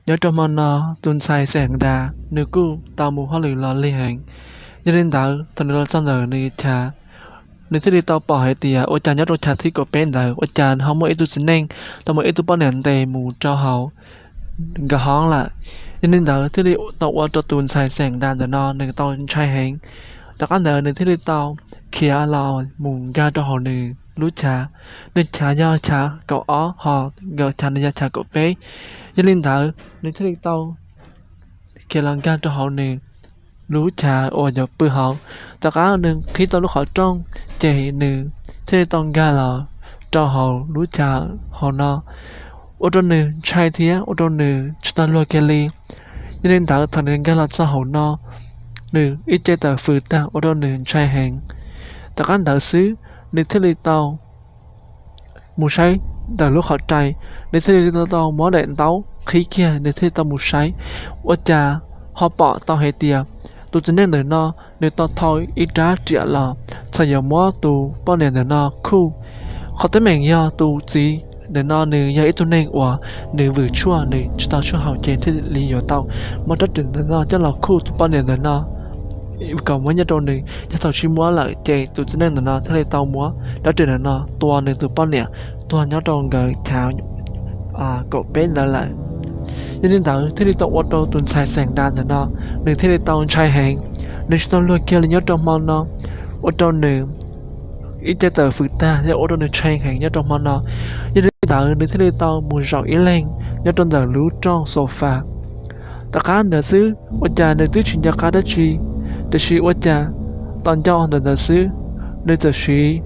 Nyob rau hmo no, tus ntxhais Xeem Das nws kuj tau mus hauj lwm los lig heev. Yog li ntawd, thaum nws los txog ntawm nws chav, nws thiaj li tau pom hais tias ua cas nyob rau chav thib kaum peb ntawd ua cas ho muaj ib tug txiv neej tau muab ib tug poj niam ntes mus rau hauv nkawd hoob lawm. Yog li ntawd thiaj li tau ua rau tus ntxhais Xeem Das ntawm no nws tau ntshai heev. Tom qab ntawd nws thiaj li tau khiav los mus nkag rau hauv nws lub chav. Nws chav yog chav kaum ob, ho nkawd chav nws yog chav kaum peb. Yog li ntawd nws thiaj li tau khiav los nkag rau hauv nws lub chav uas yuav pw hauv. Tom qab nws qhib tau lub qhov rooj, ces nws thiaj li tau nkag los rau hauv lub chav hauv no, ua rau nws ntshai thiab ua rau nws tsis tau luag kiag li. Yog li ntawd thaum nws nkag los txog hauv no, nws ib ce tawm fws tag ua rau nws ntshai heev. Tom qab ntawd xwb, nws thiaj li tau mus saib ntawm lub qhov rai, nws thiaj li tau muab daim ntaub qhib kiag, nws thiaj li tau mus saib. Ua cas ho pom tau hais tias tus txiv neej ntawm no nws tau thau ib rab riam los txawm yuav muab tus poj niam ntawm no khuj. Qhov teeb meem yog tus txiv ntawm no nws yog ib tug neeg uas nws vwm tshuaj, nws tsis tau tshuaj haus ces thiaj li yuav tau muab rab riam ntawm no coj los khuj tus poj niam ntawm no kom muab nyob rau nws. Yog thaum tsis muab lawm ces tus txiv neej ntawm no thiaj li tau muab rab riam ntawm no tua nws tus poj niam tuag nyob rau nkawd chav kaum peb ntawd lawm. Yog li ntawd thiaj li tau ua rau tus ntxhais Xeem Das ntawm no nws thiaj li tau ntshai heev, nws tsis tau luag kiag li nyob rau hmo no, ua rau nws ib ce tawm fws tag thiab ua rau nws ntshai heev nyob rau hmo no. Yog li ntawd nws thiaj li tau mus zaum ib leeg nyob rau ntawm lub rooj sofa. Tom qab ntawd xwb ua cas nws twb tsis nco qab dab tsi, tiam sis ua cas tau ncauj ntawm ntawd xwb, nws txawm sim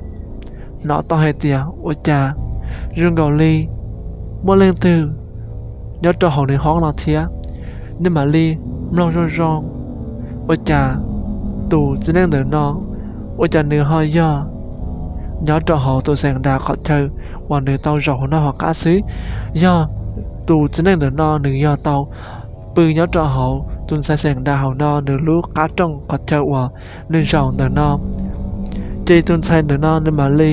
hnov tau hais tias ua cas zoo nkaus li muaj leej twg nyob rau hauv nws hoob no thiab. Nws mam li mloog zoo zoo, ua cas tus txiv neej ntawm no ua cas nws ho yog nyob rau hauv tus Xeem Das qhov chaw uas nws tau zaum hauv no hauv qab xwb. Yog tus txiv neej ntawm no nws yog tau pw nyob rau hauv tus ntxhais Xeem Das hauv no nws lub qab rooj qhov chaw uas nws zaum ntawm no. Ces tus ntxhais ntawm no nws mam li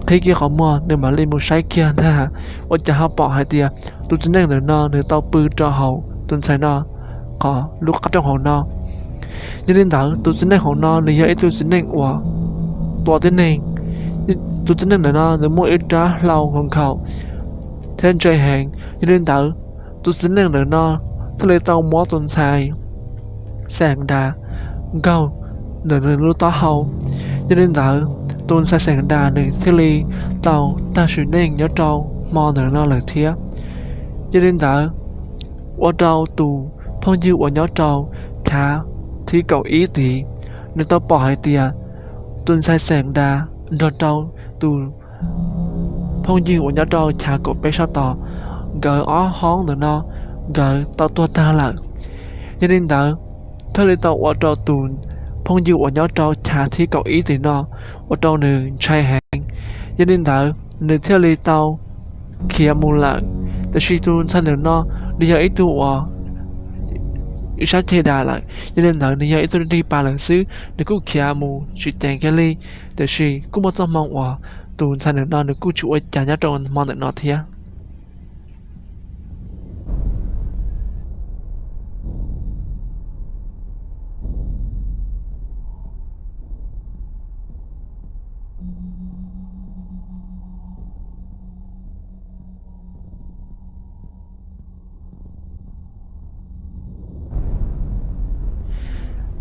qhib kiag qhov muag, nws mam li mus saib kiag na, ua cas ho pom hais tias tus txiv neej ntawm no nws tau pw rau hauv tus ntxhais no qhov lub qab rooj hauv no. Yog li ntawd tus txiv neej hauv no nws yog ib tug txiv neej uas tua tib neeg. Tus txiv neej ntawm no nws muaj ib rab hlau nkhaus nkhaus thiab ntse heev. Yog li ntawd tus txiv neej ntawm no thiaj li tau muab tus ntxhais Xeem Das nkaug ntawm nws lub taub hau. Yog li ntawd tus ntxhais Xeem Das nws thiaj li tau tag sim neej nyob rau hmo ntawm no lawm thiab. Yog li ntawd ua rau tus phooj ywg uas nyob rau chav thib kaum ib tid, nws tau pom hais tias tus ntxhais Xeem Das nrog rau tus phooj ywg uas nyob rau chav kaum peb sab tod, nkawd ob hoob ntawm no nkawd tau tuag tag lawm. Yog li ntawd thiaj li tau ua rau tus phooj ywg uas nyob rau chav thib kaum ib tim no ua rau nws ntshai heev. Yog li ntawd nws thiaj li tau khiav mus lawm. Tiam sis tus ntxhais ntawm no nws yog ib tug uas ib sab ceg das lawm, yog li ntawd nws yog ib tug dig pa lawm xwb, nws kuj khiav mus tsis ceev kiag li. Tiam sis kuj muaj txoj hmoo uas tus ntxhais ntawm no nws kuj tsis ua cas nyob rau hmo ntawm no thiab.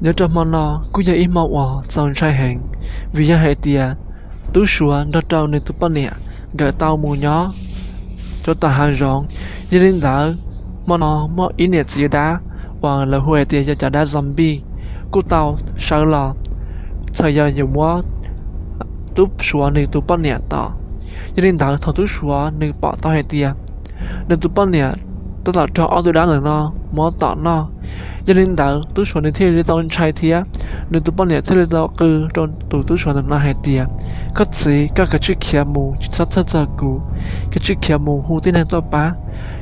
Nyob rau hmo no kuj yog ib hmo uas txaus ntshai heev, vim yog hais tias tub Suav nrog rau nws tus poj niam nkawd tau mus nyob rau tom hav zoov. Yog li ntawd, hmo no muaj ib niam txiv dab uas lawv hu hais tias yog cov dab zombie kuj tau sawv los txhawm yog yuav muab tub Suav nws tus poj niam tom. Yog li ntawd thaum tub Suav nws pom tau hais tias nws tus poj niam tab tom raug ob tug dab ntawm no muab tom noj. Yog li ntawd tub Suav nws thiaj li tau ntshai thiab, nws tus poj niam thiaj li tau qw rau tus tub Suav ntawm no hais tias, koj txiv, koj kav tsij khiav mus, tsis txhob txhawj txog kuv, kav tsij khiav mus hu tib neeg tuaj pab.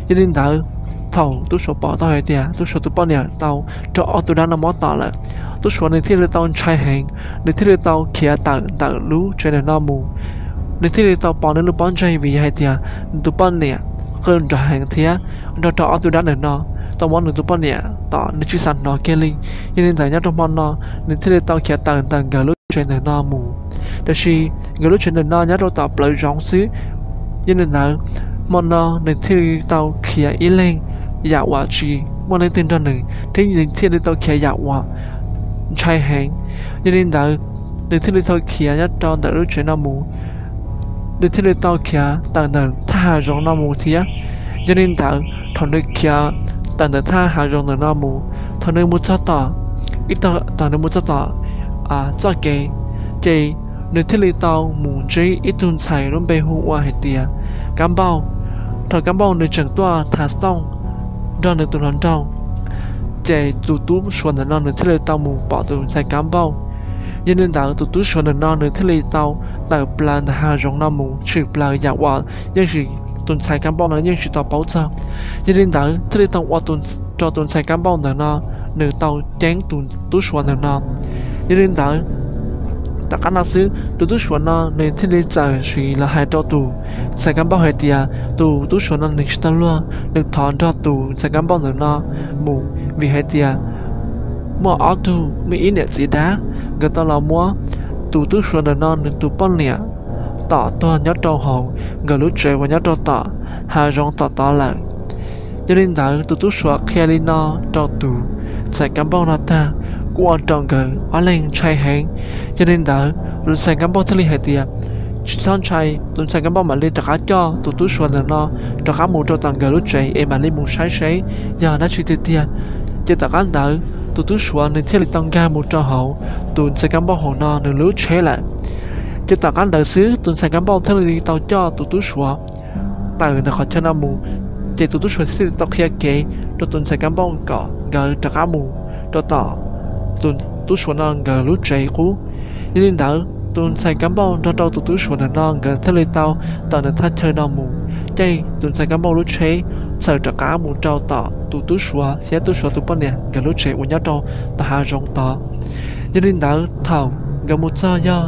Yog li ntawd thaum tub Suav pom tau hais tias tub Suav tus poj niam tau raug ob tug dab no muab tom lawm, tub Suav nws thiaj li tau ntshai heev, nws thiaj li tau khiav tawm ntawm lub tsev ntawm no mus. Nws thiaj li tau pov nws lub pob ntseg vim yog hais tias nws tus poj niam qw nrov heev thiab nrog rau ob tug dab ntawm no tau muab nws tus poj niam tom nws tsis xav hnov kiag li. Yog li ntawd nyob rau hmo no nws thiaj li tau khiav tawm ntawm nkawd lub tsev ntawm no mus. Tiam sis nkawd lub tsev ntawm no nyob rau tom plawv zoov xwb. Yog li ntawd hmo no nws thiaj li tau khiav ib leeg yam uas tsis muaj leej twg nrog nws thiab nws thiaj li tau khiav yam uas ntshai heev. Yog li ntawd nws thiaj li tau khiav nyob rau ntawm lub tsev no mus. Nws thiaj li tau khiav tawm ntawm thaj hav zoov no mus thiab. Yog li ntawd thaum nws khiav tawm ntawm thaj hav zoov ntawm no mus, thaum nws mus txog tom ib tog thaum nws mus txog tom txoj kev, ces nws thiaj li tau mus ntsib ib tug ntxhais lub npe hu ua hais tias Kab Npauj. Thaum Kab Npauj nws tseem tuaj thav xtooj nrog nws tus hluas nraug, ces tus tub suav ntawm no nws thiaj li tau mus pom tus ntxhais Kab Npauj. Yog li ntawd tus tub suav ntawm no nws thiaj li tau tawm plaws ntawm hav zoov no mus tshwm plaws yam uas yeej tsis, tus ntxhais Kab Npauj no yeej tsis tau paub txog. Yog li ntawd thiaj li tau ua rau tus ntxhais Kab Npauj ntawm no nws tau ceeb tus tub suav ntawm no. Yog li ntawd tom qab no xwb tus tub suav no nws thiaj li txawm sim los hais rau tus ntxhais Kab Npauj hais tias tus tub suav no nws tsis tau luag, nws thov nrog tus ntxhais Kab Npauj ntawm no mus vim hais tias muaj ob tug muaj ib niam txiv dab, nkawd tau los muab tus tub suav ntawm no nws tus poj niam tom tuag nyob rau hauv nkawd lub tsev uas nyob rau tom hav zoov tom tod lawm. Yog li ntawd tus tub suav qhia li no rau tus ntxhais Kab Npauj no tag, kuj ua rau nkawd ob leeg ntshai heev. Yog li ntawd tus ntxhais Kab Npauj thiaj li hais tias tsis txhob ntshai. Tus ntxhais Kab Npauj mam li rov qab coj tus tub suav ntawm no rov qab mus rau tom nkawd lub tsev es mam li mus saib seb yog dab tsi tiag tiag. Ces tom qab ntawd tus tub suav nws thiaj li tau nkag mus rau hauv tus ntxhais Kab Npauj hauv no nws lub tsheb lawm. Ces tom qab ntawd xwb tus ntxhais Kab Npauj thiaj li tau coj tus tub suav tawm ntawm qhov chaw no mus. Ces tus tub suav thiaj li tau qhia kev rau tus ntxhais Kab Npauj kom nkawd rov qab mus rau tom tus tub suav no nkawd lub tsev qub. Yog li ntawd tus ntxhais Kab Npauj nrog rau tus tub suav ntawm no nkawd thiaj li tau tawm ntawm thaj chaw no mus, caij tus ntxhais Kab Npauj lub tsheb txawm rov qab mus rau tom tus tub suav thiab tub suav tus poj niam nkawd lub tsev uas nyob rau tom hav zoov tod. Yog li ntawd thaum nkawd mus txog yog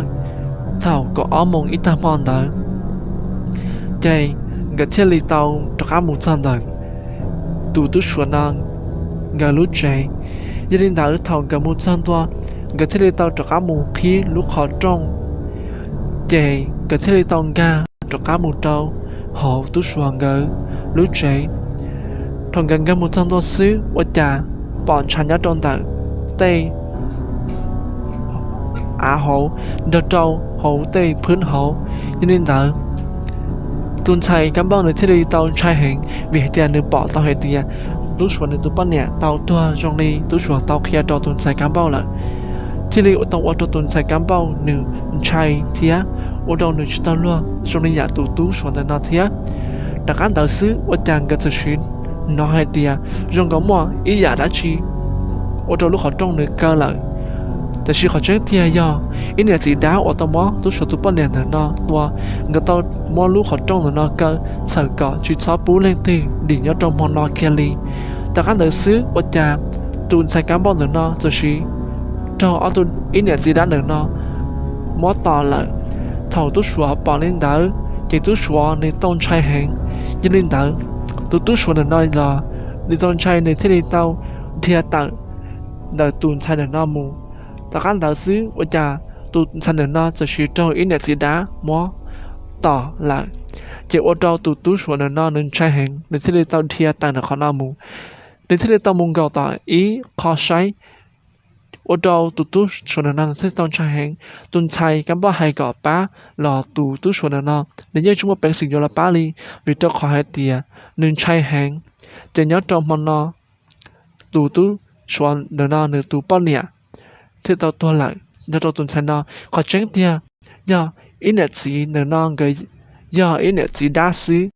thaum kaum ob moos ib tag hmo ntawd, ces nkawd thiaj li tau rov qab mus txog ntawm tus tub suav no nkawd lub tsev. Yog li ntawd thaum nkawd mus txog ntua, nkawd thiaj li tau rov qab mus qhib lub qhov rooj, ces nkawd thiaj li tau nkag rov qab mus rau hauv tub suav nkawd lub tsev. Thaum nkawd nkag mus txog ntua xwb ua cas pom ntshav nyob rau ntawm tej av hauv nrog rau hauv tej phwb hauv. Yog li ntawd tus ntxhais Kab Npauj nws thiaj li tau ntshai heev vim hais tias nws pom tau hais tias tub suav nws tus poj niam tau tuag zoo li tub suav tau qhia rau tus ntxhais Kab Npauj lawm, thiaj li tau ua rau tus ntxhais Kab Npauj nws ntshai thiab ua rau nws tsis tau luag zoo li yam tus tub suav ntawm no thiab. Tom qab ntawd xwb ua cas nkawd txawm sim hnov hais tias zoo nkaus muaj ib yam dab tsi ua rau lub qhov rooj nws kaw lawm. Tiam sis qhov tseeb tiag yog ib niam txiv dab uas tau muab tub suav tus poj niam ntawm no tua, nkawd tau muab lub qhov rooj ntawm no kaw txhawm kom tsis txhob pub leej twg dim nyob rau hmo no kiag li. Tom qab ntawd xwb ua cas tus ntxhais Kab Npauj ntawm no txawm sim raug ob tug ib niam txiv dab ntawm no muab tom lawm. Thaum tub suav pom li ntawd ces tub suav nws tau ntshai heev. Yog li ntawd tus tub suav ntawm no los nws tau ntshai nws thiaj li tau dhia tawm ntawm tus ntxhais ntawm no mus. Tom qab ntawd xwb ua cas tus ntxhais ntawm no txawm sim raug ib niam txiv dab muab tom lawm, ces ua rau tus tub suav ntawm no nws ntshai heev nws thiaj li tau dhia tawm ntawm qhov no mus. Nws thiaj li tau mus nkaum tom ib qho saib, ua rau tus tub suav ntawm no nws thiaj li tau ntshai heev. Tus ntxhais Kab Npauj hais kom pab los tus tub suav ntawm no nws yeej tsis muaj peev xwm yuav los pab li, vim rau qhov hais tias nws ntshai heev. Ces nyob rau hmo no tus tub suav ntawm no nws tus poj niam thiaj tau tuag lawm nrog rau tus ntxhais no. Qhov tseeb tiag yog ib niam txiv ntawm no nkawd yog ib niam txiv dab xwb.